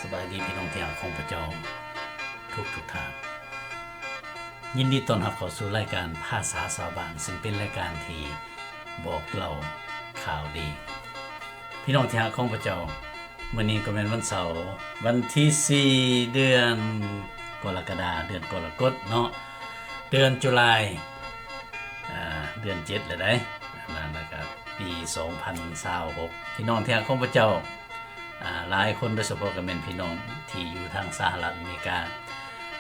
ສະບາຍດີພີ່ນ້ອງທີ່ຮັກຂອງພະເຈົ້າທຸກໆທ່ານ. ຍິນດີຕ້ອນຮັບເຂົ້າສູ່ລາຍການພາສາຊາວບ້ານ, ຊຶ່ງເປັນລາຍການທີ່ບອກເລົ່າຂ່າວດີ. ພີ່ນ້ອງທີ່ຮັກຂອງພະເຈົ້າ, ມື້ນີ້ກໍແມ່ນວັນເສົາ, ວັນທີສີ່ ເດືອນກໍລະກະດາ, ເດືອນກໍລະກົດເນາະ, ເດືອນຈຸລາຍ, ອ່າ ເດືອນເຈັດແລ້ວໃດ໋, ນັ້ນລະກະປີສອງພັນຊາວຫົກ. ພີ່ນ້ອງທີ່ຮັກຂອງພະເຈົ້າ, ອ່າ ຫຼາຍຄົນ ໂດຍສະເພາະກໍແມ່ນພີ່ນ້ອງທີ່ຢູ່ທາງສະຫະລັດອາເມລິກາ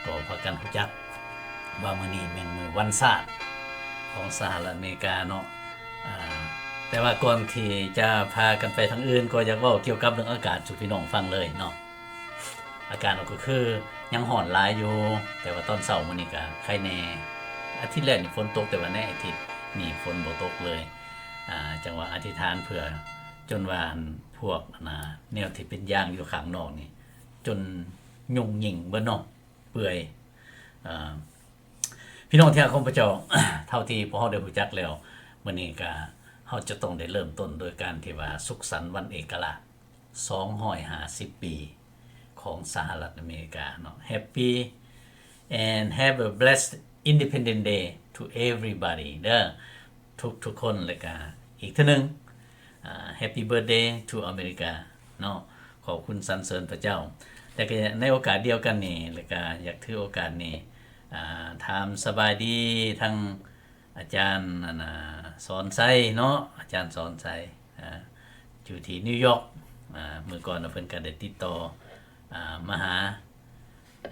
ກໍພາກັນຮູ້ຈັກວ່າມື້ນີ້ແມ່ນມື້ວັນຊາດຂອງສະຫະລັດອາເມລິກາເນາະ. ອ່າ ແຕ່ວ່າກ່ອນທີ່ຈະພາກັນໄປທາງອື່ນ ກໍຢາກເວົ້າກ່ຽວກັບເລື່ອງອາກາດສູ່ພີ່ນ້ອງຟັງເລີຍເນາະ. ອາກາດກໍຄືຍັງຮ້ອນຫຼາຍຢູ່, ແຕ່ວ່າຕອນເຊົ້າມື້ນີ້ກໍໄຄແດ່. ອາທິດແລ້ວນີ້ຝົນຕົກ, ແຕ່ວ່າໃນອາທິດນີ້ຝົນບໍ່ຕົກເລີຍ. ອ່າ ຈັ່ງວ່າອະທິຖານເພື່ອ ຈົນວ່າ ອັນ ພວກ ອັນນ່າ ແນວທີ່ເປັນຢາງຢູ່ຂ້າງນອກນີ້ ຈົນຫຍຸ້ງຫຍິ່ງເບິດເນາະ, ເປື່ອຍ. ເອີ ພີ່ນ້ອງທີ່ຮັກຂອງພະເຈົ້າ, ເທົ່າທີ່ພວກເຮົາໄດ້ຮູ້ຈັກແລ້ວ, ມື້ນີ້ກະເຮົາຈະຕ້ອງໄດ້ເລີ່ມຕົ້ນໂດຍການທີ່ວ່າສຸກສັນວັນເອກະລາດ ສອງຮ້ອຍຫ້າສິບປີຂອງສະຫະລັດອາເມລິກາເນາະ. Happy and have a blessed Independence Day to everybody ເດີ ທຸກໆຄົນ. ແລ້ວກະອີກເທື່ອໜຶ່ງ, ອ່າ Happy Birthday to America ເນາະ, ຂອບຄຸນສັນເສີນພະເຈົ້າ. ແລ້ວກະໃນໂອກາດດຽວກັນນີ້, ແລ້ວກະຢາກຖືໂອກາດນີ້, ອ່າ ຖາມສະບາຍດີທັງ ອາຈານ ອັນນ່າ ສອນໄຊເນາະ, ອາຈານສອນໄຊ ອ່າ ຢູ່ທີ່ນິວຢອກ. ອ່າ ມື້ກ່ອນເພິ່ນກໍໄດ້ຕິດຕໍ່ ອ່າ ມາຫາ,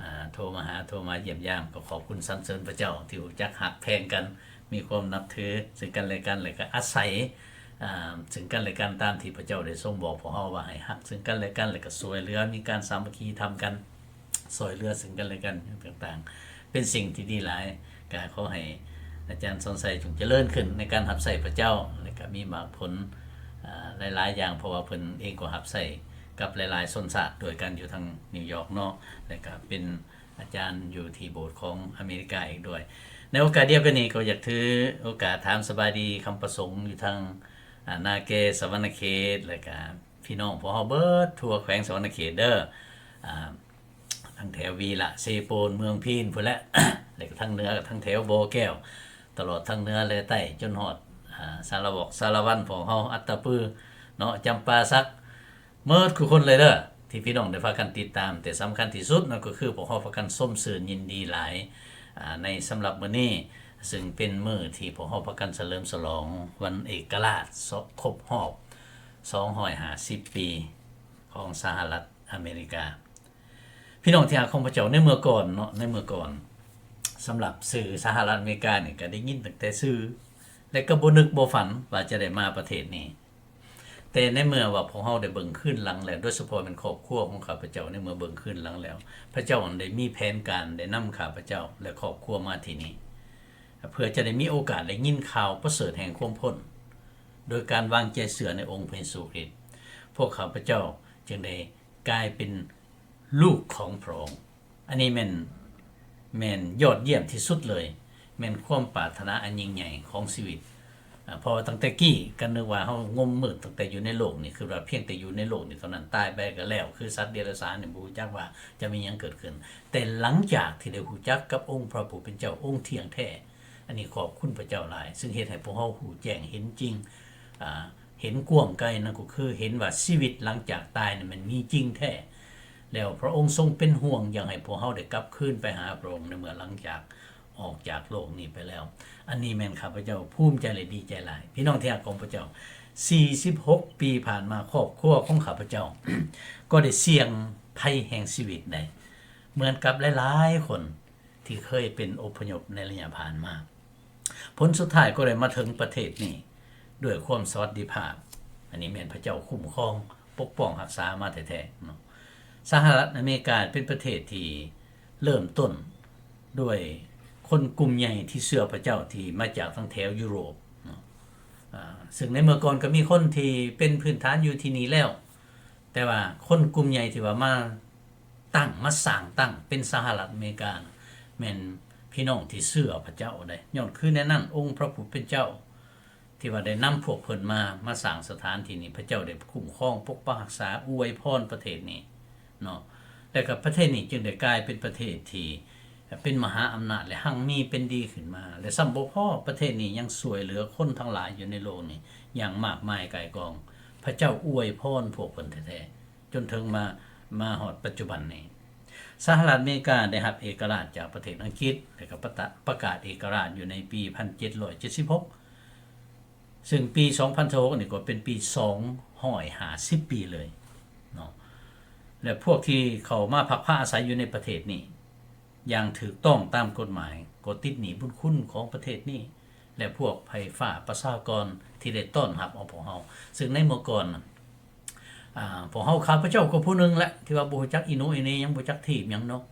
ອ່າ ໂທມາຫາ, ໂທມາຢ້ຽມຢາມ. ກໍຂອບຄຸນສັນເສີນພະເຈົ້າທີ່ຮູ້ຈັກຮັກແພງກັນ, ມີຄວາມນັບຖືຊຶ່ງກັນແລະກັນ, ແລ້ວກໍອາໄສ ອ່າ ຊຶ່ງກັນແລະກັນ, ຕາມທີ່ພະເຈົ້າໄດ້ຊົງບອກພວກເຮົາວ່າໃຫ້ຮັກຊຶ່ງກັນແລະກັນ, ແລ້ວກໍຊ່ວຍເຫຼືອ, ມີການສາມັກຄີທຳກັນ. ຊ່ອຍເຫຼືອຊຶ່ງກັນແລະກັນຢ່າງຕ່າງໆ ເປັນສິ່ງທີ່ດີຫຼາຍ. ກະຂໍໃຫ້ອາຈານສອນໄຊຈົ່ງຈະເລີນຂຶ້ນໃນການຮັບໃຊ້ພະເຈົ້າ ແລະກະມີໝາກຜົນ ອາ ຫຼາຍໆຢ່າງ, ເພາະວ່າເພິ່ນເອງກໍຮັບໃຊ້ກັບຫຼາຍໆຊົນຊາດດ້ວຍກັນ ຢູ່ທາງນິວຢອກເນາະ, ແລະກະເປັນອາຈານຢູ່ທີ່ໂບດຂອງອາເມລິກາອີກດ້ວຍ. ໃນໂອກາດດຽວກັນນີ້ ກໍຢາກຖືໂອກາດຖາມສະບາຍດີຄຳປະສົງຢູ່ທາງ ອາ ນາແກ ສະຫວັນນະເຂດ ແລະກະ ພີ່ນ້ອງພວກເຮົາເບິດທົ່ວແຂວງສະຫວັນນະເຂດເດີ, ອ່າ ທັງແຖວວີລະ, ເຊໂປນ, ເມືອງພີນພຸ້ນແຫຼະ, ແລ້ວກໍທາງເໜືອ, ທັງແຖວບໍ່ແກ້ວ, ຕະຫຼອດທາງເໜືອແລະໃຕ້, ຈົນຮອດ ອ່າ ສາລະວອກ, ສາລະວັນຂອງເຮົາ, ອັດຕະປືເນາະ, ຈຳປາສັກ, ເໝິດທຸກຄົນເລີຍເດີ ທີ່ພີ່ນ້ອງໄດ້ພາກັນຕິດຕາມ. ແຕ່ສຳຄັນທີ່ສຸດນັ້ນກໍຄື ພວກເຮົາພາກັນຊົມຊື່ນຍິນດີຫຼາຍ, ອ່າ ໃນສຳລັບມື້ນີ້, ຊຶ່ງເປັນມື້ທີ່ພວກເຮົາພາກັນສະເຫຼີມສະຫຼອງວັນເອກະລາດ ຄົບຮອບ ສອງຮ້ອຍຫ້າສິບປີຂອງສະຫະລັດອາເມລິກາ. ພີ່ນ້ອງທີ່ຮັກຂອງພະເຈົ້າ, ໃນເມື່ອກ່ອນເນາະ, ໃນເມື່ອກ່ອນ ສຳລັບຊື່ສະຫະລັດອາເມລິການີ້ ກໍໄດ້ຍິນຕັ້ງແຕ່ຊື່ ແລະ ກໍບໍ່ນຶກບໍ່ຝັນວ່າຈະໄດ້ມາປະເທດນີ້. ແຕ່ໃນເມື່ອວ່າພວກເຮົາໄດ້ເບິ່ງຄືນຫຼັງແລ້ວ, ໂດຍສະເພາະແມ່ນຄອບຄົວຂອງຂ້າພະເຈົ້າ, ໃນເມື່ອເບິ່ງຄືນຫຼັງແລ້ວ, ພະເຈົ້າໄດ້ມີແຜນການໄດ້ນຳຂ້າພະເຈົ້າ ແລະ ຄອບຄົວມາທີ່ນີ້ ເພື່ອຈະໄດ້ມີໂອກາດໄດ້ຍິນຂ່າວປະເສີດແຫ່ງຄວາມພົ້ນ ໂດຍການວາງໃຈເຊື່ອໃນອົງພະເຢຊູຄຣິດ, ພວກຂ້າພະເຈົ້າຈຶ່ງໄດ້ກາຍເປັນລູກຂອງພະອົງ. ອັນນີ້ແມ່ນ, ແມ່ນຍອດຢ້ຽມທີ່ສຸດເລີຍ, ແມ່ນຄວາມປາດຖະໜາອັນຍິ່ງໃຫຍ່ຂອງຊີວິດ. ເພາະວ່າຕັ້ງແຕ່ກີ້ກໍນຶກວ່າເຮົາງົມມືດຕັ້ງແຕ່ຢູ່ໃນໂລກນີ້, ຄືວ່າພຽງແຕ່ຢູ່ໃນໂລກນີ້ເທົ່ານັ້ນ, ຕາຍໄປກໍແລ້ວ, ຄືສັດເດຍລະສານນີ້ ບໍ່ຮູ້ຈັກວ່າຈະມີຫຍັງເກີດຂຶ້ນ. ແຕ່ຫຼັງຈາກທີ່ໄດ້ຮູ້ຈັກກັບອົງພະຜູ້ເປັນເຈົ້າ, ອົງທ່ຽງແທ້, ອັນນີ້ຂອບຄຸນພະເຈົ້າຫຼາຍ, ຊຶ່ງເຮັດໃຫ້ພວກເຮົາຮູ້ແຈ້ງເຫັນຈິງ, ອາ, ເຫັນກວ້າງໄກ, ນັ້ນກໍຄືເຫັນວ່າຊີວິດຫຼັງຈາກຕາຍນັ້ນມັນມີຈິງແທ້, ແລ້ວພະອົງຊົງເປັນຫ່ວງຢາກໃຫ້ພວກເຮົາໄດ້ກັບຄືນໄປຫາພະອົງ ໃນເມື່ອຫຼັງຈາກອອກຈາກໂລກນີ້ໄປແລ້ວ. ອັນນີ້ແມ່ນຂ້າພະເຈົ້າພູມໃຈ ແລະ ດີໃຈຫຼາຍ. ພີ່ນ້ອງທີ່ຮັກຂອງພະເຈົ້າ, ສີ່ສິບຫົກປີຜ່ານມາ, ຄອບຄົວຂອງຂ້າພະເຈົ້າ ກໍໄດ້ສ່ຽງໄພແຫ່ງຊີວິດໄດ້ ເໝືອນກັບຫຼາຍໆຄົນ ທີ່ເຄີຍເປັນອົບພະຍົບໃນໄລຍະຜ່ານມາ. ຜົນສຸດທ້າຍກໍໄດ້ມາເຖິງປະເທດນີ້ດ້ວຍຄວາມສະຫວັດດີພາບ. ອັນນີ້ແມ່ນພະເຈົ້າຄຸ້ມຄອງປົກປ້ອງຮັກສາມາແທ້ໆເນາະ. ສະຫະລັດອາເມລິກາເປັນປະເທດທີ່ເລີ່ມຕົ້ນດ້ວຍຄົນກຸ່ມໃຫຍ່ທີ່ເຊື່ອພະເຈົ້າ ທີ່ມາຈາກທາງແຖວຢູໂຣບເນາະ. ອາ, ຊຶ່ງໃນເມື່ອກ່ອນກໍມີຄົນທີ່ເປັນພື້ນຖານຢູ່ທີ່ນີ້ແລ້ວ, ແຕ່ວ່າຄົນກຸ່ມໃຫຍ່ທີ່ວ່າມາ ຕັ້ງ, ມາສ້າງຕັ້ງເປັນສະຫະລັດອາເມລິກາ ແມ່ນພີ່ນ້ອງທີ່ເຊື່ອພະເຈົ້າໃດ໋. ຍ້ອນຄືແນວນັ້ນ, ອົງພະຜູ້ເປັນເຈົ້າທີ່ວ່າໄດ້ນຳພວກເພິ່ນມາ, ມາສ້າງສະຖານທີ່ນີ້, ພະເຈົ້າໄດ້ຄຸ້ມຄອງປົກປັກຮັກສາ, ອວຍພອນປະເທດນີ້ເນາະ. ລະກໍປະເທດນີ້ຈຶ່ງໄດ້ກາຍເປັນປະເທດທີ່ເປັນມະຫາອຳນາດ ແລະຮັ່ງມີເປັນດີຂຶ້ນມາ. ແລະຊ້ຳບໍ່ພໍ, ປະເທດນີ້ຍັງຊ່ວຍເຫຼືອຄົນທັງຫຼາຍຢູ່ໃນໂລກນີ້ຢ່າງມາກມາຍກ່າຍກອງ. ພະເຈົ້າອວຍພອນພວກເພິ່ນແທ້ໆ ຈົນເຖິງມາ, ມາຮອດປັດຈຸບັນນີ້. ສະຫະລັດອາເມລິກາໄດ້ຮັບເອກະລາດຈາກປະເທດອັງກິດ ແລະກໍປະຕະ, ປະກາດເອກະລາດຢູ່ໃນປີພັນເຈັດຮ້ອຍເຈັດສິບຫົກ ຊຶ່ງປີສອງພັນຊາວຫົກນີ້ກໍເປັນປີສອງຮ້ອຍຫ້າສິບປີເລີຍເນາະ. ແລະພວກທີ່ເຂົ້າມາພັກພາອາໄສຢູ່ໃນປະເທດນີ້ຢ່າງຖືກຕ້ອງຕາມກົດໝາຍ ກໍຕິດໜີ້ບຸນຄຸນຂອງປະເທດນີ້ ແລະພວກໄພຟ້າປະຊາກອນທີ່ໄດ້ຕ້ອນຮັບເອົາພວກເຮົາ. ຊຶ່ງໃນເມື່ອກ່ອນນັ້ນ ອາ ພວກເຮົາ ຂ້າພະເຈົ້າກໍຜູ້ໜຶ່ງແຫຼະ ທີ່ວ່າບໍ່ຮູ້ຈັກອີ່ໜູອີ່ເໜ ຍັງບໍ່ຈັກຖີບຫຍັງເນາະ.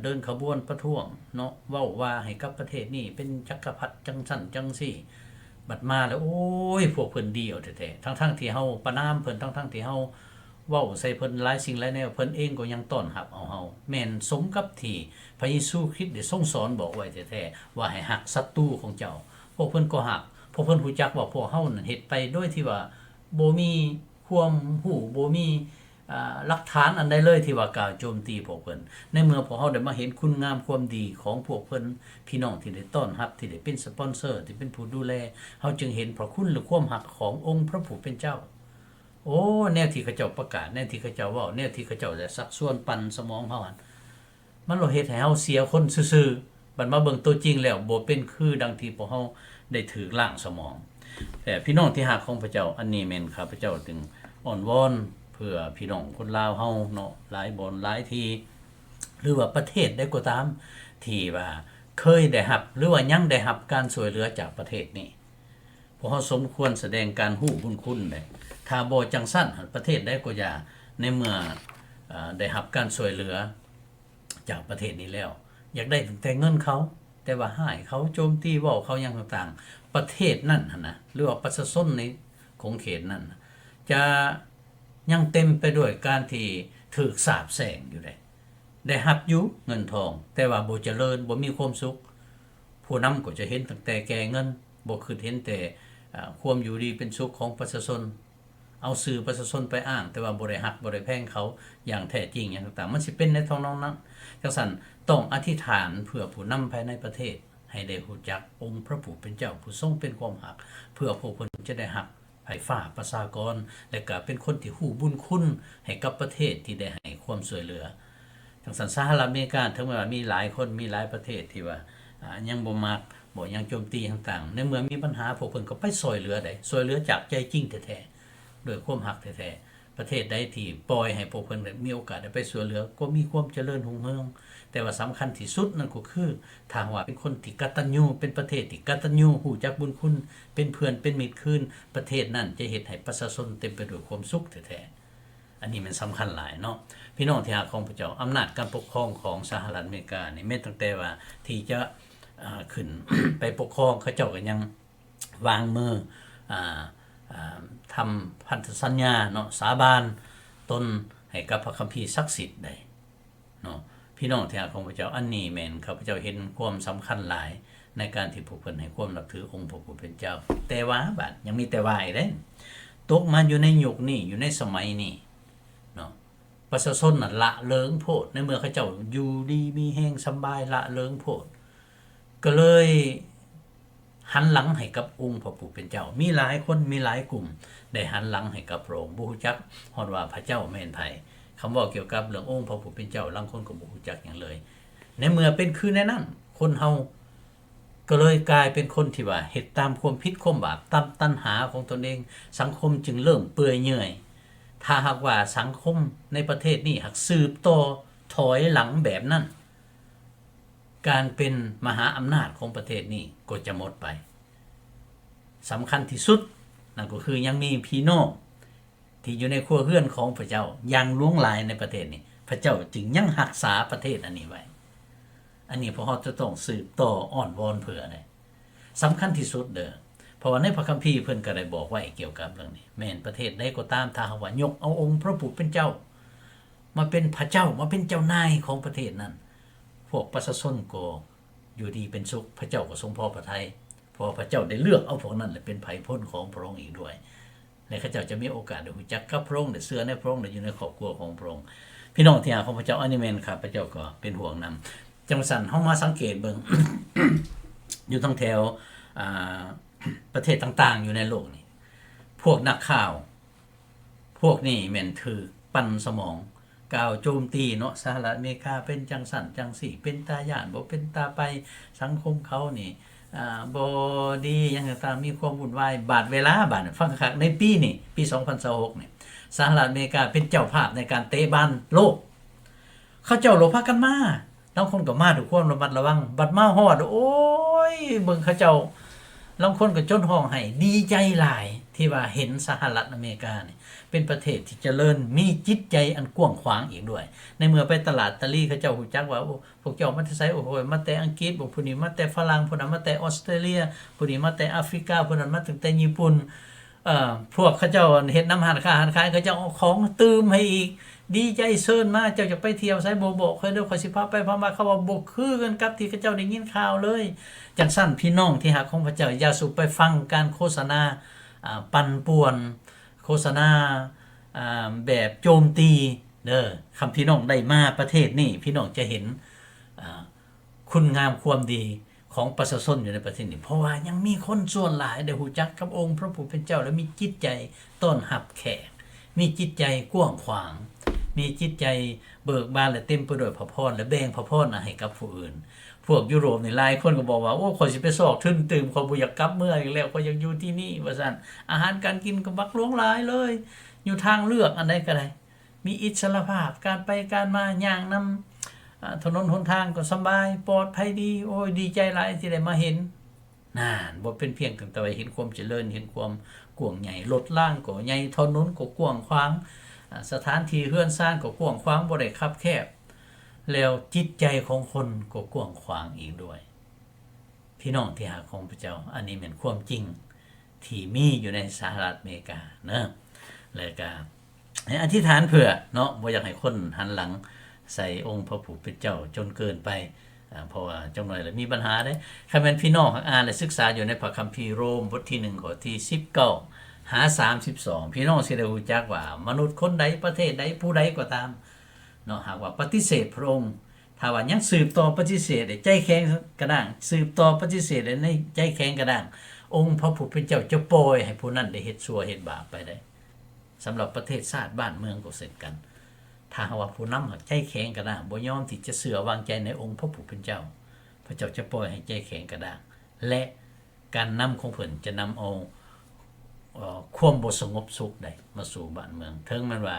ເດີນຂະບວນປະທ້ວງເນາະ, ເວົ້າວ່າໃຫ້ກັບປະເທດນີ້ເປັນຈັກກະພັດຈັ່ງຊັ້ນຈັ່ງຊີ້. ບັດມາແລ້ວ ໂອ້ຍ ພວກເພິ່ນດີເອົາແທ້ໆ ທັງໆທີ່ເຮົາປະນາມເພິ່ນ, ທັງໆທີ່ເຮົາເວົ້າໃສ່ເພິ່ນຫຼາຍສິ່ງຫຼາຍແນວ, ເພິ່ນເອງກໍຍັງຕ້ອນຮັບເອົາເຮົາ. ແມ່ນສົມກັບທີ່ພະເຢຊູຄຣິດໄດ້ຊົງສອນບອກໄວ້ແທ້ໆ ວ່າໃຫ້ຮັກສັດຕູຂອງເຈົ້າ. ພວກເພິ່ນກໍຮັກ, ເພາະເພິ່ນຮູ້ຈັກວ່າພວກເຮົານັ້ນເຮັດໄປໂດຍທີ່ວ່າບໍ່ມີຄວາມຮູ້, ບໍ່ມີ ອາ ຫຼັກຖານອັນໃດເລີຍທີ່ວ່າກ່າວໂຈມຕີພວກເພິ່ນ. ໃນເມື່ອພວກເຮົາໄດ້ມາເຫັນຄຸນງາມຄວາມດີຂອງພວກເພິ່ນ, ພີ່ນ້ອງທີ່ໄດ້ຕ້ອນຮັບ, ທີ່ໄດ້ເປັນສະປອນເຊີ, ທີ່ເປັນຜູ້ດູແລ, ເຮົາຈຶ່ງເຫັນພະຄຸນ ແລະ ຄວາມຮັກຂອງອົງພະຜູ້ເປັນເຈົ້າ. ໂອ້ ແນວທີ່ເຂົາເຈົ້າປະກາດ, ແນວທີ່ເຂົາເຈົ້າເວົ້າ, ແນວທີ່ເຂົາເຈົ້າຈະຊັກຊວນປັ່ນສະໝອງເຮົາຫັ້ນ ມັນໂລເຮັດໃຫ້ເຮົາເສຍຄົນຊື່ໆ, ບັດມາເບິ່ງຕົວຈິງແລ້ວ ບໍ່ເປັນຄືດັ່ງທີ່ພວກເຮົາໄດ້ຖືກລ້າງສະໝອງ. ແຕ່ພີ່ນ້ອງທີ່ຮັກຂອງພະເຈົ້າ, ອັນນີ້ແມ່ນຂ້າພະເຈົ້າຈຶ່ງອ້ອນວອນເພື່ອພີ່ນ້ອງຄົນລາວເຮົາເນາະ, ຫຼາຍບ່ອນຫຼາຍທີ່ ຫຼືວ່າປະເທດໃດກໍຕາມ ທີ່ວ່າເຄີຍໄດ້ຮັບ ຫຼືວ່າຍັງໄດ້ຮັບການຊ່ວຍເຫຼືອຈາກປະເທດນີ້, ພວກເຮົາສົມຄວນສະແດງການຮູ້ບຸນຄຸນເດ້. ຖ້າບໍ່ຈັ່ງຊັ້ນ ປະເທດໃດກໍຢ່າ, ໃນເມື່ອ ເອີ ໄດ້ຮັບການຊ່ວຍເຫຼືອ ຈາກປະເທດນີ້ແລ້ວ ຢາກໄດ້ຕັ້ງແຕ່ເງິນເຂົາ, ແຕ່ວ່າຮ້າຍເຂົາ, ໂຈມຕີ, ເວົ້າເຂົາຫຍັງຕ່າງໆ, ປະເທດນັ້ນຫັ້ນນະ ຫຼືວ່າປະຊາຊົນໃນຂົງເຂດນັ້ນນະ ຈະຍັງເຕັມໄປດ້ວຍການທີ່ຖືກສາບແຊ່ງຢູ່ເດ້. ໄດ້ຮັບຢູ່ເງິນທອງ, ແຕ່ວ່າບໍ່ຈະເລີນ, ບໍ່ມີຄວາມສຸກ. ຜູ້ນຳກໍຈະເຫັນຕັ້ງແຕ່ແກ່ເງິນ, ບໍ່ຄິດເຫັນແຕ່ ອາ ຄວາມຢູ່ດີເປັນສຸກຂອງປະຊາຊົນ. ເອົາຊື່ປະຊາຊົນໄປອ້າງ, ແຕ່ວ່າບໍ່ໄດ້ຮັກບໍ່ໄດ້ແພງເຂົາຢ່າງແທ້ຈິງຫຍັງຕ່າງໆ, ມັນຊິເປັນໃນທຳນອງນັ້ນ. ຈັ່ງຊັ້ນ ຕ້ອງອະທິຖານເພື່ອຜູ້ນຳພາຍໃນປະເທດ ໃຫ້ໄດ້ຮູ້ຈັກອົງພະຜູ້ເປັນເຈົ້າ ຜູ້ຊົງເປັນຄວາມຮັກ, ເພື່ອພວກເພິ່ນຈະໄດ້ຮັກໄຟຟ້າປະຊາກອນ ແລະ ກະເປັນຄົນທີ່ຮູ້ບຸນຄຸນໃຫ້ກັບປະເທດທີ່ໄດ້ໃຫ້ຄວາມຊ່ວຍເຫຼືອ. ຈັ່ງຊັ້ນ ສະຫະລັດອາເມລິກາ ເຖິງແມ່ນວ່າມີຫຼາຍຄົນ ມີຫຼາຍປະເທດທີ່ວ່າ ອາ ຍັງບໍ່ມັກ ບໍ່ ຍັງໂຈມຕີຕ່າງໆ, ໃນເມື່ອມີບັນຫາ ພວກເພິ່ນກໍໄປຊ່ວຍເຫຼືອໄດ້, ຊ່ວຍເຫຼືອຈາກໃຈຈິງແທ້ໆ ດ້ວຍຄວາມຮັກແທ້ໆ. ປະເທດໃດທີ່ປ່ອຍໃຫ້ພວກເພິ່ນໄດ້ມີໂອກາດໄດ້ໄປຊ່ວຍເຫຼືອ ກໍມີຄວາມຈະເລີນຮຸ່ງເຮືອງ. ແຕ່ວ່າສຳຄັນທີ່ສຸດນັ້ນກໍຄື ຖ້າຫາກວ່າເປັນຄົນທີ່ກະຕັນຍູ, ເປັນປະເທດທີ່ກະຕັນຍູ, ຮູ້ຈັກບຸນຄຸນ, ເປັນເພື່ອນເປັນມິດຄືນ, ປະເທດນັ້ນຈະເຮັດໃຫ້ປະຊາຊົນເຕັມໄປດ້ວຍຄວາມສຸກແທ້ໆ. ອັນນີ້ແມ່ນສຳຄັນຫຼາຍເນາະ ພີ່ນ້ອງທີ່ຮັກຂອງພະເຈົ້າ. ອຳນາດການປົກຄອງຂອງສະຫະລັດອາເມລິການີ້ ແມ່ນຕັ້ງແຕ່ວ່າທີ່ຈະ ອາ ຂຶ້ນໄປປົກຄອງ ເຂົາເຈົ້າກໍຍັງວາງມື ອາ ອາ ທຳພັນທະສັນຍາເນາະ, ສາບານຕົນໃຫ້ກັບພະຄຳພີສັກສິດໄດ້ເນາະ ພີ່ນ້ອງທີ່ຮັກຂອງພະເຈົ້າ. ອັນນີ້ແມ່ນຂ້າພະເຈົ້າເຫັນຄວາມສຳຄັນຫຼາຍ ໃນການທີ່ພວກເພິ່ນໃຫ້ຄວາມນັບຖືອົງພະຜູ້ເປັນເຈົ້າ. ແຕ່ວ່າບາດ ຍັງມີແຕ່ວ່າອີກເດ້, ຕົກມາຢູ່ໃນຍຸກນີ້ ຢູ່ໃນສະໄໝນີ້ເນາະ ປະຊາຊົນນະລະເລີງໂພດ. ໃນເມື່ອເຂົາເຈົ້າຢູ່ດີມີແຮງສະບາຍ ລະເລີງໂພດ ກໍເລີຍຫັນຫຼັງໃຫ້ກັບອົງພະຜູ້ເປັນເຈົ້າ. ມີຫຼາຍຄົນ ມີຫຼາຍກຸ່ມໄດ້ຫັນຫຼັງໃຫ້ກັບພະອົງ, ບໍ່ຮູ້ຈັກຮອດວ່າພະເຈົ້າແມ່ນໃຜ. ຄຳເວົ້າກ່ຽວກັບເລື່ອງອົງພະຜູ້ເປັນເຈົ້າ ລາງຄົນກໍບໍ່ຮູ້ຈັກຫຍັງເລີຍ. ໃນເມື່ອເປັນຄືແນວນັ້ນ ຄົນເຮົາ ກໍເລີຍກາຍເປັນຄົນທີ່ວ່າເຮັດຕາມຄວາມຜິດຄວາມບາບ, ຕາມຕັນຫາຂອງຕົນເອງ, ສັງຄົມຈຶ່ງເລີ່ມເປື່ອຍເຫຍື່ອຍ. ຖ້າຫາກວ່າສັງຄົມໃນປະເທດນີ້ຫາກສືບຕໍ່ຖອຍຫຼັງແບບນັ້ນ, ການເປັນມະຫາອຳນາດຂອງປະເທດນີ້ກໍຈະໝົດໄປ. ສຳຄັນທີ່ສຸດນັ້ນກໍຄືຍັງມີພີ່ນ້ອງ ທີ່ຢູ່ໃນຄົວເຮືອນຂອງພະເຈົ້າຢ່າງຫຼວງຫຼາຍໃນປະເທດນີ້, ພະເຈົ້າຈຶ່ງຍັງຮັກສາປະເທດອັນນີ້ໄວ້. ອັນນີ້ພວກເຮົາຈະຕ້ອງສືບຕໍ່ອ້ອນວອນເພື່ອໄດ້ ສຳຄັນທີ່ສຸດເດີ້, ເພາະວ່າໃນພະຄຳພີເພິ່ນກໍໄດ້ບອກໄວ້ກ່ຽວກັບເລື່ອງນີ້. ແມ່ນປະເທດໃດກໍຕາມ, ຖ້າຫາກວ່າຍົກເອົາອົງພະຜູ້ເປັນເຈົ້າມາເປັນພະເຈົ້າ, ມາເປັນເຈົ້ານາຍຂອງປະເທດນັ້ນ, ພວກປະຊາຊົນກໍ ຢູ່ດີເປັນສຸກ, ພະເຈົ້າກໍຊົງພໍພະໄທ, ເພາະວ່າພະເຈົ້າໄດ້ເລືອກເອົາພວກນັ້ນ ແລະ ເປັນໄພພົນຂອງພະອົງອີກດ້ວຍ, ແລະ ເຂົາເຈົ້າຈະມີໂອກາດໄດ້ຮູ້ຈັກກັບພະອົງ, ໄດ້ເຊື່ອໃນພະອົງ, ໄດ້ຢູ່ໃນຄອບຄົວຂອງພະອົງ. ພີ່ ພີ່ນ້ອງທີ່ຮັກຂອງພະເຈົ້າ, ອັນນີ້ແມ່ນຂ້າພະເຈົ້າກໍເປັນຫ່ວງນຳ. ຈັ່ງຊັ້ນ ເຮົາມາສັງເກດເບິ່ງ ຢູ່ທັງແຖວ ອ່າ ປະເທດຕ່າງໆຢູ່ໃນໂລກນີ້ ພວກນັກຂ່າວ ພວກນີ້ແມ່ນຖືກປັ່ນສະໝອງ ກ່າວໂຈມຕີເນາະ, ສະຫະລັດອາເມລິກາເປັນຈັ່ງຊັ້ນຈັ່ງຊີ້, ເປັນຕາຢ້ານ ບໍ່ເປັນຕາໄປ, ສັງຄົມເຂົານີ້ ອ່າ ບໍ່ດີຫຍັງຕ່າງໆ, ມີຄວາມວຸ່ນວາຍ. ບາດເວລາ ບາດ ຟັງຄັກໆ ໃນປີນີ້ ປີສອງພັນຊາວຫົກນີ້ ສະຫະລັດອາເມລິກາເປັນເຈົ້າພາບໃນການເຕະບານໂລກ. ເຂົາເຈົ້າໂລພາກັນມາ, ລາງຄົນກໍມາດ້ວຍຄວາມລະມັດລະວັງ, ບັດມາຮອດ ໂອ້ຍ ເບິ່ງເຂົາເຈົ້າ, ລາງຄົນກໍຈົນຮ້ອງໄຫ້ ດີໃຈຫຼາຍທີ່ວ່າເຫັນສະຫະລັດອາເມລິການີ້ເປັນປະເທດທີ່ຈະເລີນ, ມີຈິດໃຈອັນກວ້າງຂວາງອີກດ້ວຍ. ໃນເມື່ອໄປຕະຫຼາດຕະລີ ເຂົາເຈົ້າຮູ້ຈັກວ່າ ໂອ້ ພວກເຈົ້າມາແຕ່ໃສ? ໂອ້ໂຫ ມາແຕ່ອັງກິດບໍ? ຜູ້ນີ້ມາແຕ່ຝຣັ່ງ, ຜູ້ນັ້ນມາແຕ່ອອສເຕຣເລຍ, ຜູ້ນີ້ມາແຕ່ອາຟຣິກາ, ຜູ້ນັ້ນມາຕັ້ງແຕ່ຍີ່ປຸ່ນ. ເອີ ພວກເຂົາເຈົ້າເຮັດນຳຮ້ານຄ້າຮ້ານຂາຍ ເຂົາເຈົ້າເອົາຂອງຕື່ມໃຫ້ອີກ, ດີໃຈເຊີນມາ. ເຈົ້າຢາກໄປທ່ຽວໃສ ບໍ່ບອກຂ້ອຍເດີ, ຂ້ອຍຊິພາໄປພາມາ. ເຂົາວ່າບໍ່ຄືກັນກັບທີ່ເຂົາເຈົ້າໄດ້ຍິນຂ່າວເລີຍ. ຈັ່ງຊັ້ນ ພີ່ນ້ອງທີ່ຮັກຂອງພະເຈົ້າ, ຢ່າສູ່ໄປຟັງການໂຄສະນາ ອ່າ ປັ່ນປ່ວນ, ໂຄສະນາ ອ່າ ແບບໂຈມຕີເດີ. ຄັນພີ່ນ້ອງໄດ້ມາປະເທດນີ້ ພີ່ນ້ອງຈະເຫັນ ອ່າ ຄຸນງາມຄວາມດີຂອງປະຊາຊົນຢູ່ໃນປະເທດນີ້, ເພາະວ່າຍັງມີຄົນສ່ວນຫຼາຍໄດ້ຮູ້ຈັກກັບອົງພະຜູ້ເປັນເຈົ້າ ແລະ ມີຈິດໃຈຕ້ອນຮັບແຂກ, ມີຈິດໃຈກວ້າງຂວາງ, ມີຈິດໃຈເບີກບານ ແລະ ເຕັມໄປດ້ວຍພະພອນ ແລະ ແບ່ງພະພອນໃຫ້ກັບຜູ້ອື່ນ. ພວກຢູໂຣບນີ້ຫຼາຍຄົນກໍບອກວ່າ ໂອ້ ຂ້ອຍຊິໄປຊອກທຶນຕື່ມ, ຂ້ອຍບໍ່ຢາກກັບເມືອອີກແລ້ວ, ຂ້ອຍຢາກຢູ່ທີ່ນີ້ ວ່າຊັ້ນ. ອາຫານການກິນກໍບັກຫຼວງຫຼາຍເລີຍ, ຢູ່ທາງເລືອກອັນໃດກໍໄດ້. ມີອິດສະຫຼະພາບ ການໄປການມາ, ຍ່າງນຳ ອາ ຖະໜົນຫົນທາງກໍສະບາຍ ປອດໄພດີ. ໂອ້ຍ ດີໃຈຫຼາຍທີ່ໄດ້ມາເຫັນ. ນັ້ນ ບໍ່ເປັນພຽງແຕ່ວ່າເຫັນຄວາມຈະເລີນ, ເຫັນຄວາມກວ້າງໃຫຍ່, ລົດລາງກໍໃຫຍ່, ຖະໜົນກໍກວ້າງຂວາງ, ອາ ສະຖານທີ່ເຮືອນຊານກໍກວ້າງຂວາງ, ບໍ່ໄດ້ຄັບແຄບ, ແລ້ວຈິດໃຈຂອງຄົນກໍກວ້າງຂວາງອີກດ້ວຍ. ພີ່ນ້ອງທີ່ຮັກຂອງພະເຈົ້າ, ອັນນີ້ແມ່ນຄວາມຈິງທີ່ມີຢູ່ໃນສະຫະລັດອາເມລິກາເນາະ. ແລ້ວກະໃຫ້ອະທິຖານເພື່ອເນາະ, ບໍ່ຢາກໃຫ້ຄົນຫັນຫຼັງໃສ່ອົງພະຜູ້ເປັນເຈົ້າຈົນເກີນໄປ, ເພາະວ່າຈັກໜ່ອຍລະມີບັນຫາເດ້. ຄັນແມ່ນພີ່ນ້ອງຫາກອ່ານ ແລະ ສຶກສາຢູ່ໃນພະຄຳພີໂຣມ ບົດທີໜຶ່ງ ຂໍ້ທີສິບເກົ້າ ຫາ ສາມສິບສອງ ພີ່ນ້ອງຊິໄດ້ຮູ້ຈັກວ່າ ມະນຸດຄົນໃດ ປະເທດໃດ ຜູ້ໃດກໍຕາມເນາະ, ຫາກວ່າປະຕິເສດພະອົງ, ຖ້າວ່າຍັງສືບຕໍ່ປະຕິເສດ ໃຈແຂງກະດ້າງ, ສືບຕໍ່ປະຕິເສດ ໃນໃຈແຂງກະດ້າງ, ອົງພະຜູ້ເປັນເຈົ້າຈະປ່ອຍໃຫ້ຜູ້ນັ້ນໄດ້ເຮັດຊົ່ວເຮັດບາບໄປໄດ້. ສຳລັບປະເທດຊາດບ້ານເມືອງກໍເຊັ່ນກັນ, ຖ້າຫາກວ່າຜູ້ນຳໃຈແຂງກະດ້າງ, ບໍ່ຍອມທີ່ຈະເຊື່ອວາງໃຈໃນອົງພະຜູ້ເປັນເຈົ້າ, ພະເຈົ້າຈະປ່ອຍໃຫ້ໃຈແຂງກະດ້າງ ແລະ ການນຳຂອງເພິ່ນຈະນຳເອົາ ເອີ ຄວາມບໍ່ສະຫງົບສຸກໃດມາສູ່ບ້ານເມືອງ. ເຖິງແມ່ນວ່າ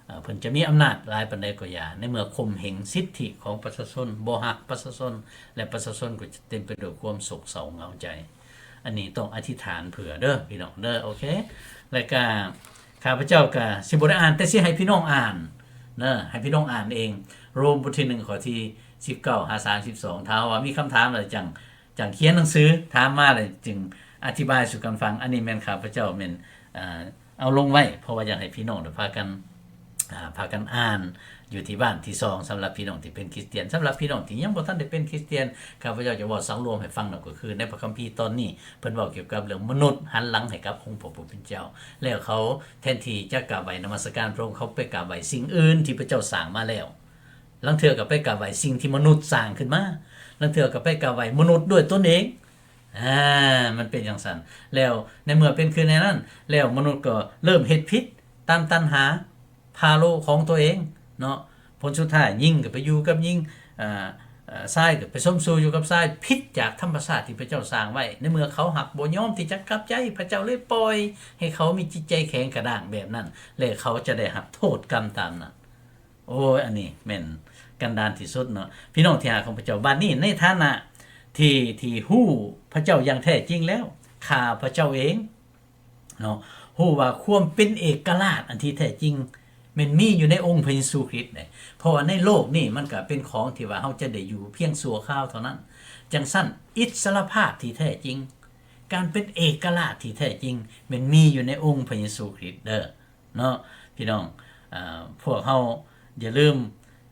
ເອີ ເພິ່ນຈະມີອຳນາດຫຼາຍປານໃດກໍຢ່າ, ໃນເມື່ອຂົ່ມເຫງສິດທິຂອງປະຊາຊົນ, ບໍ່ຮັກປະຊາຊົນ ແລະ ປະຊາຊົນກໍຈະເຕັມໄປດ້ວຍຄວາມໂສກເສົ້າເຫງົາໃຈ. ອັນນີ້ຕ້ອງອະທິຖານເພື່ອເດີ ພີ່ນ້ອງເດີ. ໂອເຄ ແລ້ວກະຂ້າພະເຈົ້າກະຊິບໍ່ໄດ້ອ່ານ, ແຕ່ຊິໃຫ້ພີ່ນ້ອງອ່ານເດີ, ໃຫ້ພີ່ນ້ອງອ່ານເອງ. ໂຣມບົດທີໜຶ່ງ ຂໍ້ທີສິບເກົ້າ ຫາ ສາມສິບສອງ. ຖ້າວ່າມີຄຳຖາມແລ້ວຈັ່ງ ຈັ່ງຂຽນໜັງສືຖາມມາ ແລ້ວຈຶ່ງອະທິບາຍສູ່ກັນຟັງ. ອັນນີ້ແມ່ນຂ້າພະເຈົ້າແມ່ນ ເອົາລົງໄວ້ ເພາະວ່າຢາກໃຫ້ພີ່ນ້ອງໄດ້ພາກັນ ພາກັນອ່ານຢູ່ທີ່ບ້ານທີ່ຊ່ອງ. ສຳລັບພີ່ນ້ອງທີ່ເປັນຄຣິສຕຽນ, ສຳລັບພີ່ນ້ອງທີ່ຍັງບໍ່ທັນໄດ້ເປັນຄຣິສຕຽນ, ຂ້າພະເຈົ້າຈະເວົ້າສັງລວມໃຫ້ຟັງເນາະ, ກໍຄືໃນພະຄຳພີຕອນນີ້ ເພິ່ນເວົ້າກ່ຽວກັບເລື່ອງມະນຸດຫັນຫຼັງໃຫ້ກັບອົງພະຜູ້ເປັນເຈົ້າ, ແລ້ວເຂົາແທນທີ່ຈະກາບໄຫວ້ນະມັດສະການພະອົງ, ເຂົາໄປກາບໄຫວ້ສິ່ງອື່ນທີ່ພະເຈົ້າສ້າງມາແລ້ວ. ລາງເທື່ອກໍໄປກາບໄຫວ້ສິ່ງທີ່ມະນຸດສ້າງຂຶ້ນມາ, ລາງເທື່ອກໍໄປກາບໄຫວ້ມະນຸດດ້ວຍຕົນເອງ. ອາ ມັນເປັນຈັ່ງຊັ້ນ. ແລ້ວໃນເມື່ອເປັນຄືແນວນັ້ນແລ້ວ, ມະນຸດກໍເລີ່ມເຮັດຜິດຕາມຕັນຫາພາໂລຂອງຕົວເອງເນາະ. ຜົນສຸດທ້າຍ ຍິງກໍໄປຢູ່ກັບຍິງ, ອາ ອາ ຊາຍກໍໄປສົມສູ່ຢູ່ກັບຊາຍ, ຜິດຈາກທຳມະຊາດທີ່ພະເຈົ້າສ້າງໄວ້. ໃນເມື່ອເຂົາຫາກບໍ່ຍອມທີ່ຈະກັບໃຈ, ພະເຈົ້າເລີຍປ່ອຍໃຫ້ເຂົາມີຈິດໃຈແຂງກະດ້າງແບບນັ້ນ, ແລະ ເຂົາຈະໄດ້ຮັບໂທດກຳຕາມນັ້ນ. ໂອ້ຍ ອັນນີ້ແມ່ນກັນດານທີ່ສຸດເນາະ ພີ່ນ້ອງທີ່ຮັກຂອງພະເຈົ້າ. ບາດນີ້ໃນຖານະທີ່ ທີ່ຮູ້ພະເຈົ້າຢ່າງແທ້ຈິງແລ້ວ, ຂ້າພະເຈົ້າເອງເນາະ ຮູ້ວ່າຄວາມເປັນເອກະລາດອັນທີ່ແທ້ຈິງແມ່ນມີຢູ່ໃນອົງພະເຢຊູຄຣິດເດ້. ເພາະວ່າໃນໂລກນີ້ມັນກະເປັນຂອງທີ່ວ່າເຮົາຈະໄດ້ຢູ່ພຽງຊົ່ວຄາວເທົ່ານັ້ນ. ຈັ່ງຊັ້ນ ອິດສະຫຼະພາບທີ່ແທ້ຈິງ, ການເປັນເອກະລາດທີ່ແທ້ຈິງ ແມ່ນມີຢູ່ໃນອົງພະເຢຊູຄຣິດເດີ. ເນາະ ພີ່ນ້ອງ. ອາ ພວກເຮົາຢ່າລືມ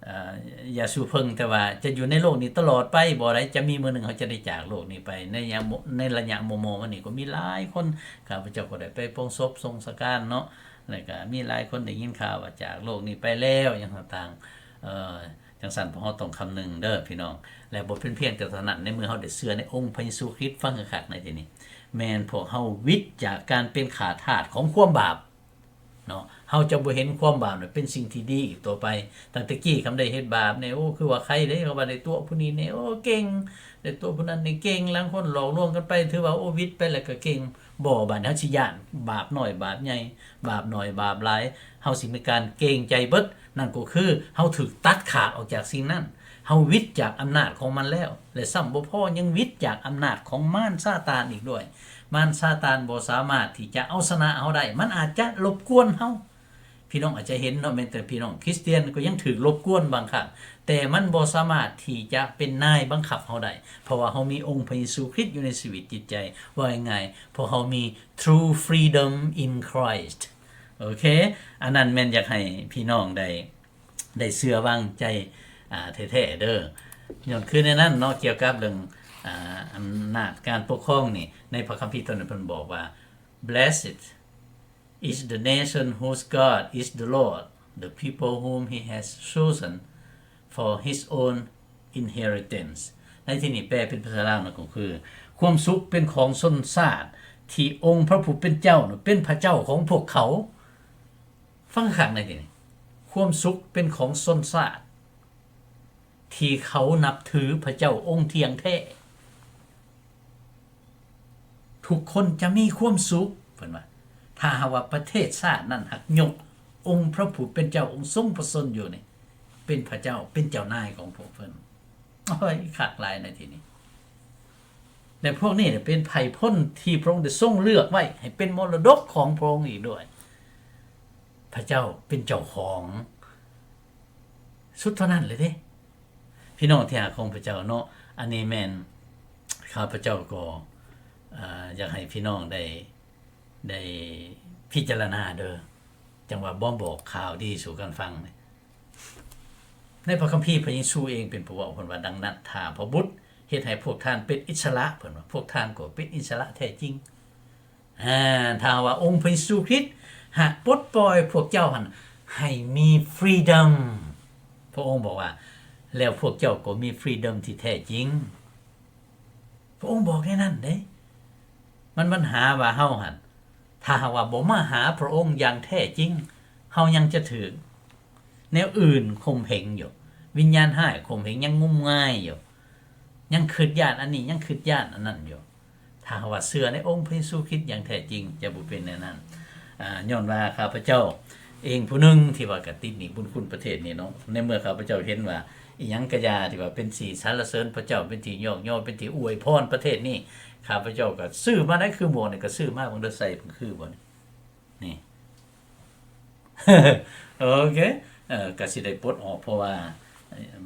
ອາ ຢ່າສູ່ເພິ່ງແຕ່ວ່າຈະຢູ່ໃນໂລກນີ້ຕະຫຼອດໄປ, ບໍ່ໄດ້ ຈະມີມື້ໜຶ່ງເຮົາຈະໄດ້ຈາກໂລກນີ້ໄປ. ໃນຍາມ ໃນໄລຍະມໍ່ໆມານີ້ກໍມີຫຼາຍຄົນ, ຂ້າພະເຈົ້າກໍໄດ້ໄປປົງສົບ ສົ່ງສະການເນາະ, ແລ້ວກະມີຫຼາຍຄົນໄດ້ຍິນຂ່າວວ່າຈາກໂລກນີ້ໄປແລ້ວ ຫຍັງຕ່າງໆ ເອີ ຈັ່ງຊັ້ນພວກເຮົາຕ້ອງຄຳນຶງເດີພີ່ນ້ອງ. ແລະບໍ່ເປັນພຽງແຕ່ເທົ່ານັ້ນ ໃນເມື່ອເຮົາໄດ້ເຊື່ອໃນອົງພະເຢຊູຄຣິດ ຟັງຄັກໆ ໃນທີ່ນີ້ ແມ່ນພວກເຮົາຫວິດຈາກການເປັນຂ້າທາດຂອງຄວາມບາບ ເນາະ ເຮົາຈະບໍ່ເຫັນຄວາມບາບນັ້ນເປັນສິ່ງທີ່ດີອີກຕໍ່ໄປ. ຕັ້ງແຕ່ກີ້ຄຳໄດ້ເຮັດບາບນີ້ ໂອ້ ຄືວ່າໄຄເດ້ ເຂົາວ່າໄດ້ຕົວະຜູ້ນີ້ແດ່ ໂອ້ ເກັ່ງ ໄດ້ຕົວະຜູ້ນັ້ນນີ້ເກັ່ງ. ລາງຄົນຫຼອກລວງກັນໄປ ຖືວ່າ ໂອ້ ຫວິດໄປແລ້ວກໍເກັ່ງ. ບໍ່ ບາດນີ້ເຮົາຊິຢ້ານບາບນ້ອຍບາບໃຫຍ່ ບາບໜ້ອຍບາບຫຼາຍ ເຮົາຊິມີການເກງໃຈເບິດ. ນັ້ນກໍຄືເຮົາຖືກຕັດຂາດອອກຈາກສິ່ງນັ້ນ ເຮົາຫວິດຈາກອຳນາດຂອງມັນແລ້ວ ແລະຊ້ຳບໍ່ພໍ ຍັງຫວິດຈາກອຳນາດຂອງມານຊາຕານອີກດ້ວຍ. ມານຊາຕານບໍ່ສາມາດທີ່ຈະເອົາຊະນະເຮົາໄດ້ ມັນອາດຈະລົບກວນເຮົາ. ພີ່ນ້ອງອາດຈະເຫັນເນາະ ແມ່ນແຕ່ພີ່ນ້ອງຄຣິສຕຽນກໍຍັງຖືກລົບກວນບາງຄັ້ງ ແຕ່ມັນບໍ່ສາມາດທີ່ຈະເປັນນາຍບັງຄັບເຮົາໄດ້ ເພາະວ່າເຮົາມີອົງພະເຢຊູຄຣິດຢູ່ໃນຊີວິດຈິດໃຈ. ເວົ້າງ່າຍໆ ພວກເຮົາມີ true freedom in Christ. ໂອເຄ ອັນນັ້ນແມ່ນຢາກໃຫ້ພີ່ນ້ອງໄດ້ ໄດ້ເຊື່ອວາງໃຈ ອ່າ ແທ້ໆ ເດີ. ຍ້ອນຄືໃນນັ້ນເນາະ ກ່ຽວກັບເລື່ອງ ອ່າ ອຳນາດການປົກຄອງນີ້ ໃນພະຄຳພີຕົວນັ້ນເພິ່ນບອກວ່າ Blessed is the nation whose God is the Lord, the people whom he has chosen for his own inheritance. ໃນທີ່ນີ້ແປເປັນພາສາລາວນະ ກໍຄື ຄວາມສຸກເປັນຂອງຊົນຊາດທີ່ອົງພະຜູ້ເປັນເຈົ້ານະເປັນພະເຈົ້າຂອງພວກເຂົາ. ຟັງຄັກໃນທີ່ນີ້ ຄວາມສຸກເປັນຂອງຊົນຊາດທີ່ເຂົານັບຖືພະເຈົ້າອົງທ່ຽງແທ້. ທຸກຄົນຈະມີຄວາມສຸກ ເພິ່ນວ່າ ຖ້າຫາກວ່າປະເທດຊາດນັ້ນຫາກຍົກອົງພະຜູ້ເປັນເຈົ້າ ອົງຊົງພະຊົນຢູ່ນີ້ ເປັນພະເຈົ້າ ເປັນເຈົ້ານາຍຂອງພວກເພິ່ນ. ໂອ້ຍ ຄັກຫຼາຍໃນທີ່ນີ້. ແລະ ພວກນີ້ເປັນໄພພົນທີ່ພະອົງໄດ້ຊົງເລືອກໄວ້ໃຫ້ເປັນມໍລະດົກຂອງພະອົງອີກດ້ວຍ. ພະເຈົ້າເປັນເຈົ້າຂອງ ສຸດເທົ່ານັ້ນເລີຍເດ້ ພີ່ນ້ອງທີ່ຮັກຂອງພະເຈົ້າເນາະ. ອັນນີ້ແມ່ນຂ້າພະເຈົ້າກໍ ເອີ ຢາກໃຫ້ພີ່ນ້ອງໄດ້ ໄດ້ພິຈາລະນາເດີ ຈັ່ງວ່າບໍ່ບອກຂ່າວດີສູ່ກັນຟັງ. ໃນພະຄຳພີພະເຢຊູເອງເປັນຜູ້ເວົ້າ ເພິ່ນວ່າ ດັ່ງນັ້ນ ຖ້າພະບຸດເຮັດໃຫ້ພວກທ່ານເປັນອິດສະຫຼະ ເພິ່ນວ່າ ພວກທ່ານກໍເປັນອິດສະຫຼະແທ້ຈິງ. ອາ ຖ້າວ່າອົງພະເຢຊູຄຣິດຫາກປົດປ່ອຍພວກເຈົ້າຫັ້ນໃຫ້ມີຟຣີດອມ ພະອົງບອກວ່າ ແລ້ວພວກເຈົ້າກໍມີຟຣີດອມທີ່ແທ້ຈິງ. ພະອົງບອກແນວນັ້ນເດ້. ມັນບັນຫາວ່າເຮົາຫັ້ນ ຖ້າຫາກວ່າບໍ່ມາຫາພະອົງຢ່າງແທ້ຈິງ ເຮົາຍັງຈະຖືກແນວອື່ນຂົ່ມເຫງຢູ່, ວິນຍານຮ້າຍຂົ່ມເຫງ ຍັງງມງາຍຢູ່, ຍັງຄິດຢ້ານອັນນີ້ ຍັງຄິດຢ້ານອັນນັ້ນຢູ່. ຖ້າຫາກວ່າເຊື່ອໃນອົງພະເຢຊູຄຣິດຢ່າງແທ້ຈິງ ຈະບໍ່ເປັນແນວນັ້ນ. ອາ ຍ້ອນວ່າຂ້າພະເຈົ້າເອງຜູ້ໜຶ່ງທີ່ວ່າກະຕິດໜີ້ບຸນຄຸນປະເທດນີ້ເນາະ, ໃນເມື່ອຂ້າພະເຈົ້າເຫັນວ່າ ອີ່ຫຍັງກະຢ່າທີ່ວ່າເປັນທີ່ສັນລະເສີນພະເຈົ້າ, ເປັນທີ່ຍອກຍໍ, ເປັນທີ່ອວຍພອນປະເທດນີ້, ຂ້າພະເຈົ້າກໍຊື້ມາໄດ້ ຄືໝວກນີ້ກໍຊື້ມາເບິ່ງເດີ ໃສ່ເບິ່ງຄືບໍ່ນີ້. ນີ້ ໂອເຄ ເອີ ກໍຊິໄດ້ປົດອອກ ເພາະວ່າ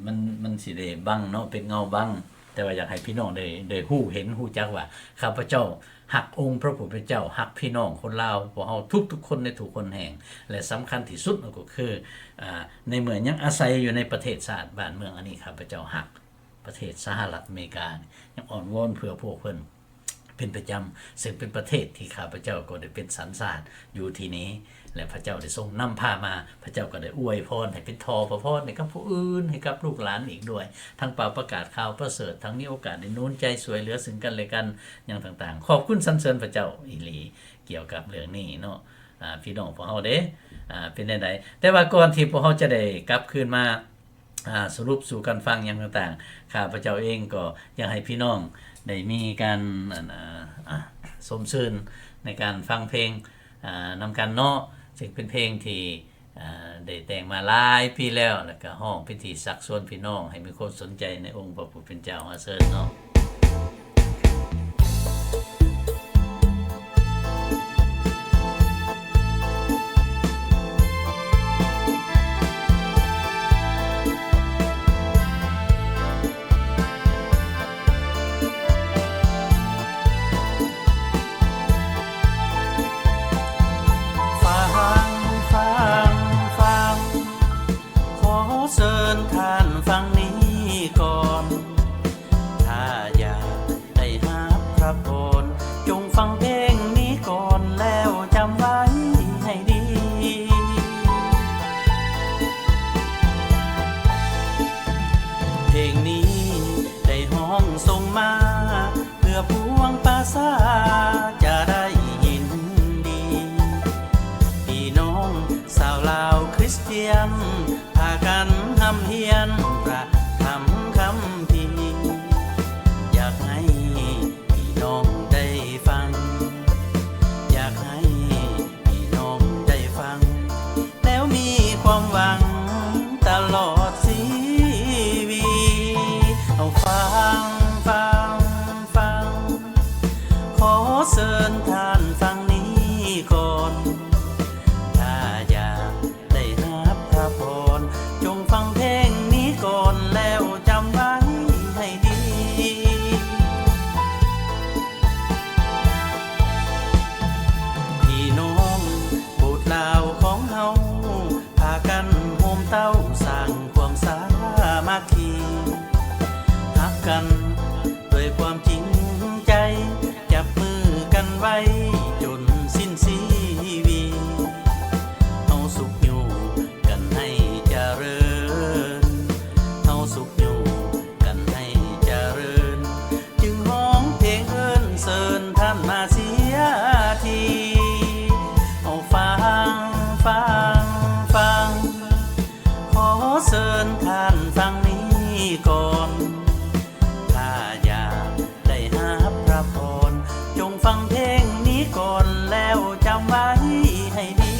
ມັນ ມັນຊິໄດ້ບັງເນາະ ເປັນເງົາບັງ. ແຕ່ວ່າຢາກໃຫ້ພີ່ນ້ອງໄດ້ ໄດ້ຮູ້ເຫັນ ຮູ້ຈັກວ່າ ຂ້າພະເຈົ້າຮັກອົງພະຜູ້ເປັນເຈົ້າ, ຮັກພີ່ນ້ອງຄົນລາວ ພວກເຮົາທຸກໆຄົນໃນທຸກຄົນແຫ່ງ ແລະ ສຳຄັນທີ່ສຸດກໍຄື ອາ ໃນເມື່ອຍັງອາໄສຢູ່ໃນປະເທດຊາດບ້ານເມືອງອັນນີ້, ຂ້າພະເຈົ້າຮັກປະເທດສະຫະລັດອາເມລິກາ, ຍັງອ້ອນວອນເພື່ອພວກເພິ່ນເປັນປະຈຳ, ເຊິ່ງເປັນປະເທດທີ່ຂ້າພະເຈົ້າກໍໄດ້ເປັນສັນຊາດຢູ່ທີ່ນີ້ ແລະ ພະເຈົ້າໄດ້ຊົງນຳພາມາ. ພະເຈົ້າກໍໄດ້ອວຍພອນໃຫ້ເປັນທໍ່ພະພອນໃຫ້ກັບຜູ້ອື່ນ, ໃຫ້ກັບລູກຫຼານອີກດ້ວຍ, ທັງປ່າວປະກາດຂ່າວປະເສີດ, ທັງມີໂອກາດໄດ້ໜູນໃຈຊ່ວຍເຫຼືອເຊິ່ງກັນແລະກັນ ຫຍັງຕ່າງໆ. ຂອບຄຸນສັນເສີນພະເຈົ້າອີ່ຫຼີກ່ຽວກັບເລື່ອງນີ້ເນາະ ອາ ພີ່ນ້ອງພວກເຮົາເດ້. ອາ ເປັນແນວໃດ? ແຕ່ວ່າກ່ອນທີ່ພວກເຮົາຈະໄດ້ກັບຄືນມາ ອາ ສະຫຼຸບສູ່ກັນຟັງຫຍັງຕ່າງໆ, ຂ້າພະເຈົ້າເອງກໍຢາກໃຫ້ພີ່ນ້ອງໄດ້ມີການ ອັນ ອາ ຊົມຊື່ນໃນການຟັງເພງ ອາ ນຳກັນເນາະ, ເຊິ່ງເປັນເພງທີ່ ອາ ໄດ້ແຕ່ງມາຫຼາຍປີແລ້ວ ແລ້ວກໍຮ້ອງເປັນທີ່ຊັກຊວນພີ່ນ້ອງໃຫ້ມີຄວາມສົນໃຈໃນອົງພະຜູ້ເປັນເຈົ້າ. ອາ ເຊີນເນາະ. ຄຣິສຕຽນ ພາກັນຮ່ຳຮຽນພະທຳຄຳພີ ຢາກໃຫ້ພີ່ນ້ອງໄດ້ຟັງ ຢາກໃຫ້ພີ່ນ້ອງໄດ້ຟັງ ແລ້ວມີຄວາມຫວັງຕະຫຼອດຊີວິດ. ເອົາຟັງ, ຟັງ, ຟັງ, ຂໍເຊີນທ່ານຟັງນີ້ກ່ອນ ຖ້າຢາກ ໄດ້ຮັບພະພອນ ຈົ່ງຟັງເພງນີ້ກ່ອນ ແລ້ວຈຳໄວ້ໃຫ້ດີ. ພີ່ນ້ອງໂບດລາວຂອງເຮົາ ພາກັນໂຮມເຕົ້າ ສ້າງຄວາມສາມັກຄີ ຮັກກັນດ້ວຍຄວາມຈິງໃຈ ຈັບມືກັນໄວ້ຈົນສິ້ນຊີວິດ. ເຮົາຊຸກຍູ້ກັນໃຫ້ຈະເລີນ ເຮົາຊຸກຍູ້ກັນໃຫ້ຈະເລີນ ຈຶ່ງຮ້ອງເພງເອີ້ນເຊີນທ່ານມາເສຍທີ. ເອົາຟັງ, ຟັງ, ຟັງ, ຂໍເຊີນທ່ານຟັງນີ້ກ່ອນ ຖ້າຢາກໄດ້ຮັບພະພອນ ຈົ່ງຟັງເພງນີ້ກ່ອນ ແລ້ວຈຳໄວ້ໃຫ້ດີ.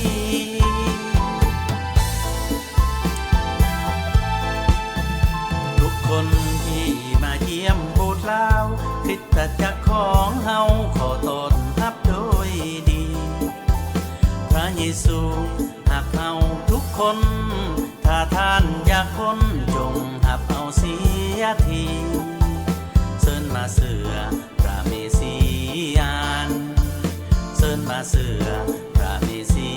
ທຸກຄົນທີ່ມາຢ້ຽມໂບດລາວ ຄຣິສຕະຈັກຂອງເຮົາ ຂໍຕ້ອນຮັບໂດຍດີ. ພະເຢຊູຮັກເຮົາທຸກຄົນ ຖ້າທ່ານຢາກພົ້ນ ຈົ່ງຮັບເອົາເສຍທີ. ເຊີນມາເຊື່ອພະເມຊີອານ ເຊີນມາເຊື່ອພະເມຊີ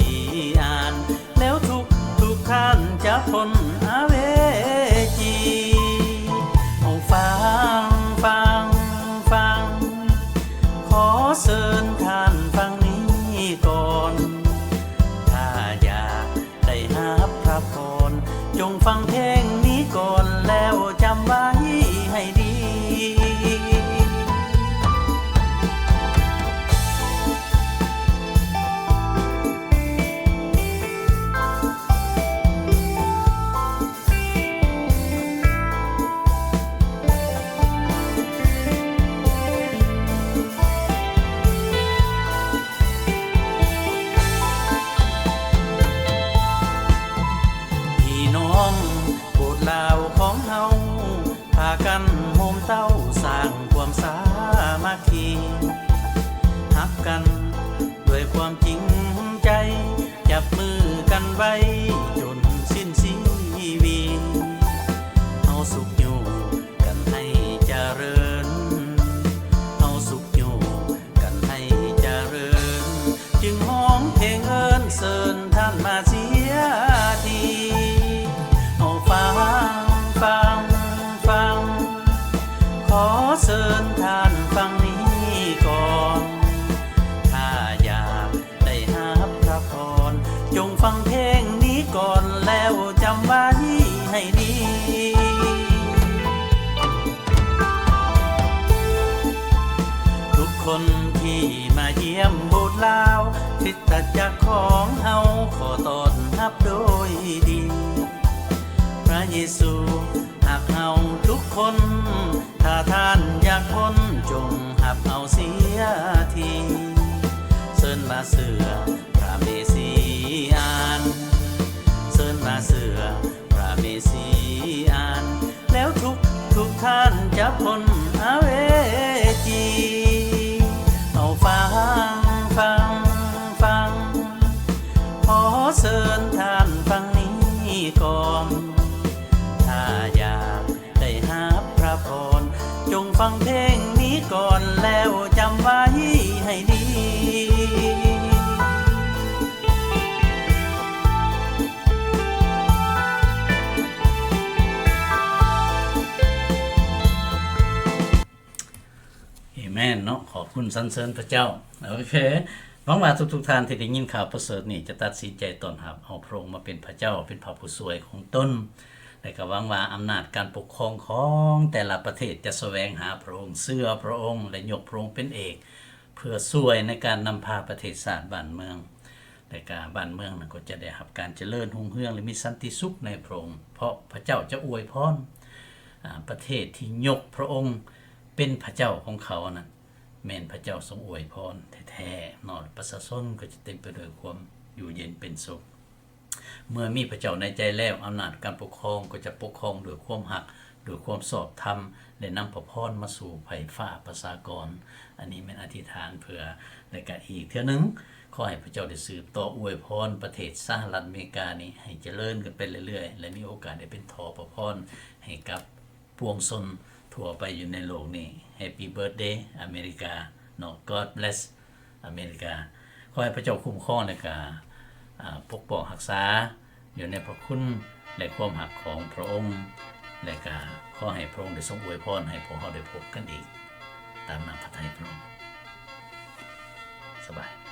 ອານ ແລ້ວທຸກ, ທຸກທ່ານຈະພົ້ນອະເວຈີ. ເອົາຟັງ, ຟັງ, ຟັງ, ຂໍເຊີນທ່ານຟັງນີ້ກ່ອນ ຖ້າຢາກ ໄດ້ຮັບພະພອນ ຈົ່ງຟັງເພງນີ້ກ່ອນ ແລ້ວຈຳໄວ້ໃຫ້ດີ. ພີ່ນ້ອງໂບດລາວຂອງເຮົາ ພາກັນໂຮມເຕົ້າ ສ້າງຄວາມສາມັກຄີ ຮັກກັນດ້ວຍຄວາມຈິງໃຈ ຈັບມືກັນໄວ້ຈົນສິ້ນຊີວິດ. ເຮົາຊຸກຍູ້ກັນໃຫ້ຈະເລີນ ເຮົາຊຸກຍູ້ກັນໃຫ້ຈະເລີນ ຈຶ່ງຮ້ອງເພງເອີ້ນເຊີນທ່ານມາເສຍທີ. ເອົາຟັງ, ຟັງ, ຟັງ, ຂໍເຊີນທ່ານຟັງນີ້ກ່ອນ ຖ້າຢາກ ໄດ້ຮັບພະພອນ ຈົ່ງຟັງເພງນີ້ກ່ອນ ແລ້ວຈຳໄວ້ໃຫ້ດີ. ທຸກຄົນທີ່ມາຢ້ຽມໂບດລາວ ຄຣິສຕະຈັກຂອງເຮົາ ຂໍຕ້ອນຮັບໂດຍດີ. ພະເຢຊູຮັກເຮົາທຸກຄົນ ຖ້າທ່ານຢາກພົ້ນ ຈົ່ງຮັບເອົາເສຍທີ. ເຊີນມາເຊື່ອພະເມຊີອານ ເຊີນມາເຊື່ອພະເມຊີອານ ແລ້ວທຸກ, ທຸກທ່ານຈະພົ້ນອະເວຈີ. ເອົາຟັງ, ຟັງ, ຟັງ, ຂໍເຊີນທ່ານຟັງນີ້ກ່ອນ ຖ້າຢາກ ໄດ້ຮັບພະພອນ ຈົ່ງຟັງເພງນີ້ກ່ອນ ແລ້ວຈຳໄວ້ໃຫ້ດີ. ເອແມນເນາະ ຂອບຄຸນສັນເສີນພະເຈົ້າ. ໂອເຄ ຫວັງວ່າທຸກໆທ່ານທີ່ໄດ້ຍິນຂ່າວປະເສີດນີ້ ຈະຕັດສິນໃຈຕ້ອນຮັບເອົາພະອົງມາເປັນພະເຈົ້າ ເປັນພະຜູ້ຊ່ວຍຂອງຕົນ. ແລະກໍຫວັງວ່າອຳນາດການປົກຄອງຂອງແຕ່ລະປະເທດຈະສະແຫວງຫາພະອົງ, ເຊື່ອພະອົງ ແລະຍົກພະອົງເປັນເອກ ເພື່ອຊ່ວຍໃນການນຳພາປະເທດຊາດບ້ານເມືອງ. ແລະກະບ້ານເມືອງນັ້ນກໍຈະໄດ້ຮັບການຈະເລີນຮຸ່ງເຮືອງ ແລະມີສັນຕິສຸກໃນພະອົງ, ເພາະພະເຈົ້າຈະອວຍພອນ, ອາ, ປະເທດທີ່ຍົກພະອົງເປັນພະເຈົ້າຂອງເຂົານັ້ນ ແມ່ນພະເຈົ້າຊົງອວຍພອນແທ້ໆເນາະ, ປະຊາຊົນກໍຈະເຕັມໄປດ້ວຍຄວາມຢູ່ເຢັນເປັນສຸກ. ເມື່ອມີພະເຈົ້າໃນໃຈແລ້ວ, ອຳນາດການປົກຄອງກໍຈະປົກຄອງດ້ວຍຄວາມຮັກ, ດ້ວຍຄວາມຊອບທຳ ແລະນຳພະພອນມາສູ່ໄພຟ້າປະຊາກອນ. ອັນນີ້ແມ່ນອະທິຖານເພື່ອ ແລະກະອີກເທື່ອໜຶ່ງ, ຂໍໃຫ້ພະເຈົ້າໄດ້ສືບຕໍ່ອວຍພອນປະເທດສະຫະລັດອາເມລິການີ້ໃຫ້ຈະເລີນຂຶ້ນໄປເລື້ອຍໆ ແລະມີໂອກາດໄດ້ເປັນທໍ່ພະພອນໃຫ້ກັບປວງຊົນທົ່ວໄປຢູ່ໃນໂລກນີ້. Happy birthday ອາເມລິກາເນາະ, God bless ອາເມລິກາ. ຂໍໃຫ້ພະເຈົ້າຄຸ້ມຄອງ ແລະກະ ອາ ປົກປ້ອງຮັກສາ ຢູ່ໃນພະຄຸນ ແລະຄວາມຮັກຂອງພະອົງ, ແລະກະຂໍໃຫ້ພະອົງໄດ້ຊົງອວຍພອນໃຫ້ພວກເຮົາໄດ້ພົບກັນອີກ ຕາມນ້ຳພະໄທພະອົງ. ສະບາຍ.